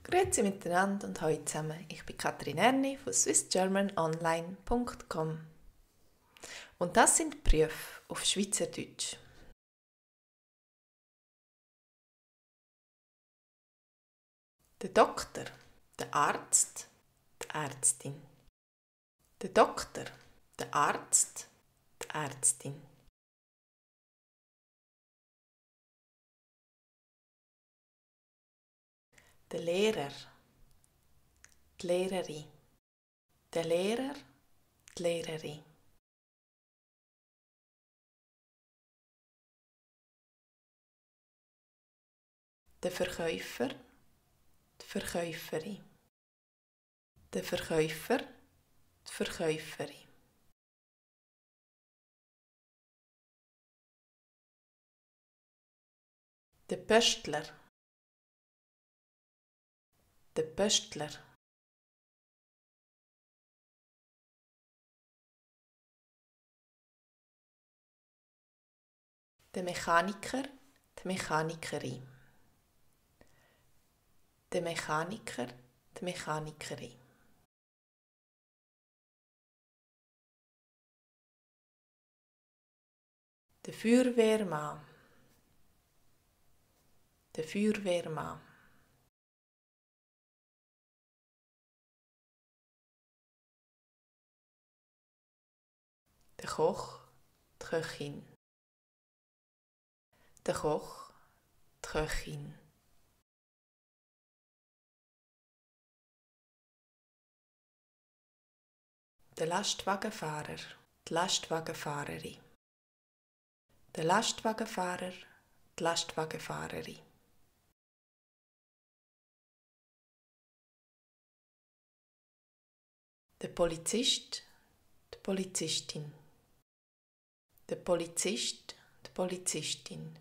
Grüezi miteinander und hallo zusammen. Ich bin Katrin Erni von swissgermanonline.com und das sind die Berufe auf Schweizerdeutsch. Der Doktor, der Arzt, die Ärztin. Der Doktor, der Arzt, die Ärztin. Der Lehrer, die Lehrerin. Der Lehrer, die Lehrerin. Der Verkäufer, die Verkäuferin. Der Verkäufer, die Verkäuferin. Der Pöstler, der Pöstler. Der Mechaniker, die Mechanikerin. Der Mechaniker, die Mechanikerin. Der Feuerwehrmann, der Feuerwehrmann. Der Koch, die Köchin. Der Koch, die Köchin. Der Lastwagenfahrer, die Lastwagenfahrerin. Der Lastwagenfahrer, die Lastwagenfahrerin. Der Polizist, die Polizistin. Der Polizist, die Polizistin.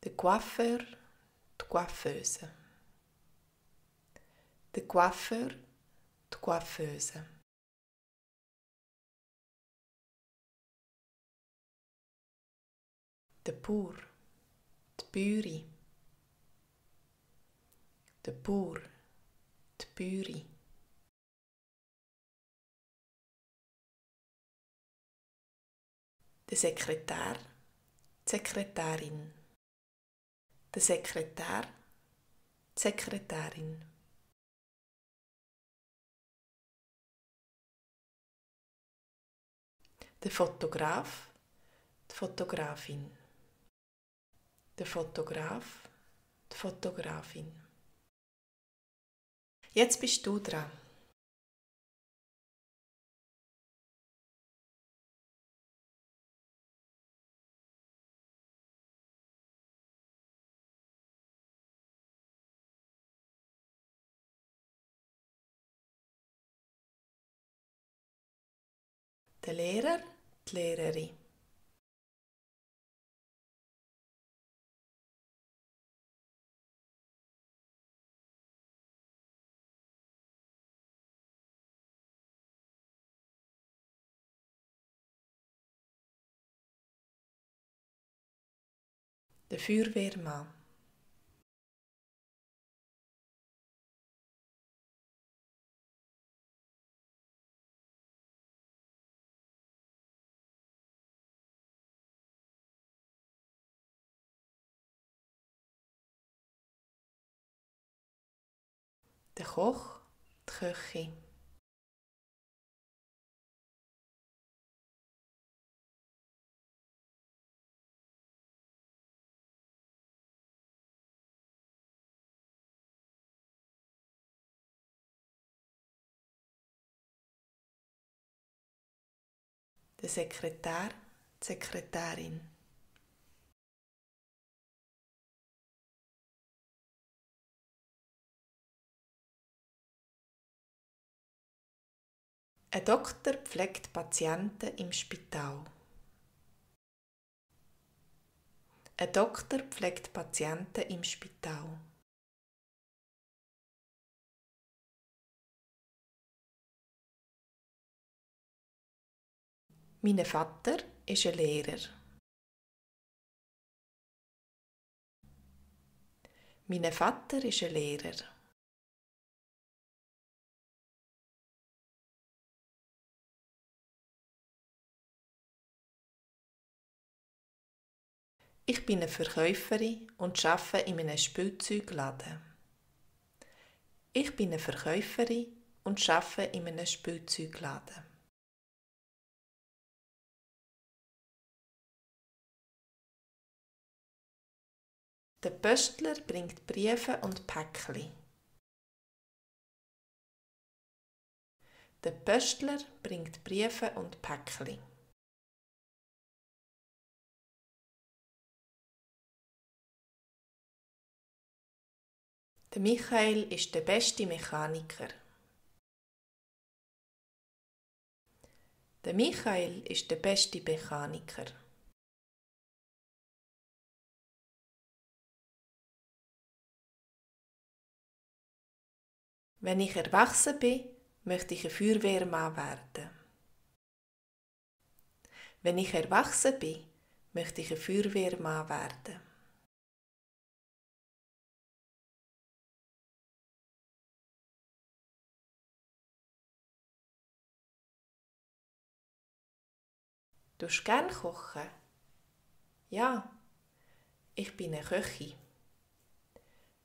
Der Coiffeur, die Coiffeuse. Der Coiffeur, die Coiffeuse. Der Bauer, die Bäuerin. Der Bauer, die Bäuerin. Der Sekretär, die Sekretärin. Der Sekretär, die Sekretärin. Der Fotograf, die Fotografin. Der Fotograf, die Fotografin. Jetzt bist du dran. Der Lehrer, die Lehrerin. Der Feuerwehrmann. Der Koch, die Köchin. Der Sekretär, die Sekretärin. Ein Doktor pflegt Patienten im Spital. Ein Doktor pflegt Patienten im Spital. Mein Vater ist ein Lehrer. Mein Vater ist ein Lehrer. Ich bin eine Verkäuferin und arbeite in einem Spielzeugladen. Ich bin eine Verkäuferin und arbeite in einem Spielzeugladen. Der Pöstler bringt Briefe und Päckli. Der Pöstler bringt Briefe und Päckli. Der Michael ist der beste Mechaniker. Der Michael ist der beste Mechaniker. Wenn ich erwachsen bin, möchte ich ein Feuerwehrmann werden. Wenn ich erwachsen bin, möchte ich ein Feuerwehrmann werden. Du hast gern kochen? Ja, ich bin eine Köchin.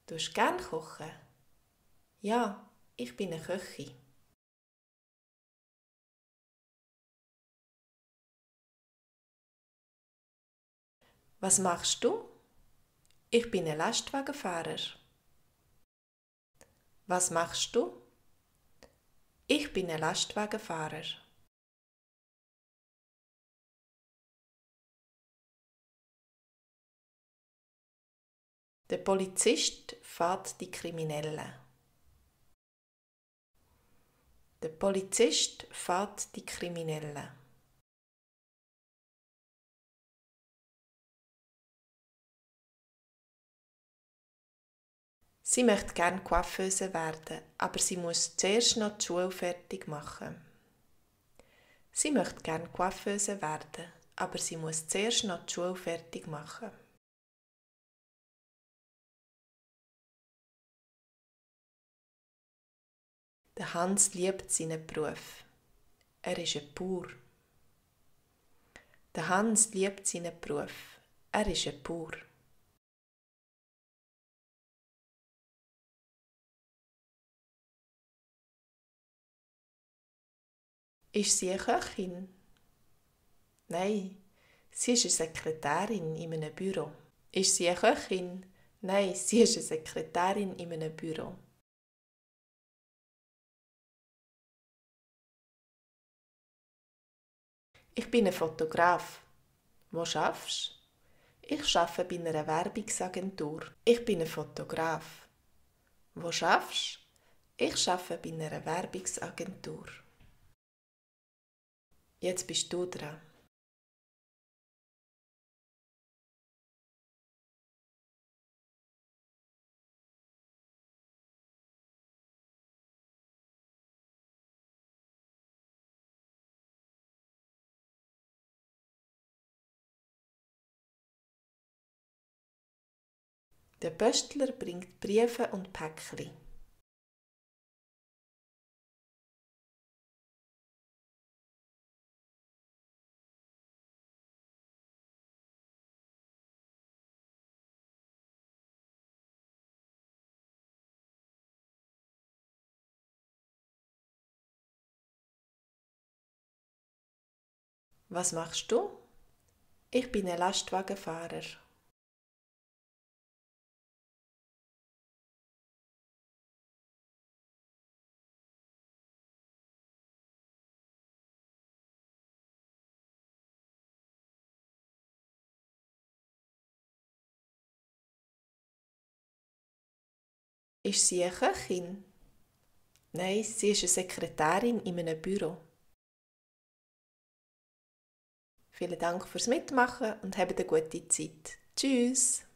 Du hast gern kochen? Ja, ich bin eine Köchin. Was machst du? Ich bin ein Lastwagenfahrer. Was machst du? Ich bin ein Lastwagenfahrer. Der Polizist fährt die Kriminellen. Der Polizist fährt die Kriminellen. Sie möchte gerne Coiffeuse werden, aber sie muss zuerst noch die Schule fertig machen. Sie möchte gerne Coiffeuse werden, aber sie muss zuerst noch die Schule fertig machen. Der Hans liebt seinen Beruf. Er ist ein Bauer. Der Hans liebt seinen Beruf. Er ist ein Bauer. Ist sie eine Köchin? Nein, sie ist eine Sekretärin in einem Büro. Ist sie eine Köchin? Nein, sie ist eine Sekretärin in einem Büro. Ich bin ein Fotograf. Wo schaffst du? Ich arbeite bei einer Werbungsagentur. Ich bin ein Fotograf. Wo schaffst du? Ich arbeite bei einer Werbungsagentur. Jetzt bist du dran. Der Pöstler bringt Briefe und Päckli. Was machst du? Ich bin ein Lastwagenfahrer. Ist sie eine Köchin? Nein, sie ist eine Sekretärin in einem Büro. Vielen Dank fürs Mitmachen und habt eine gute Zeit. Tschüss!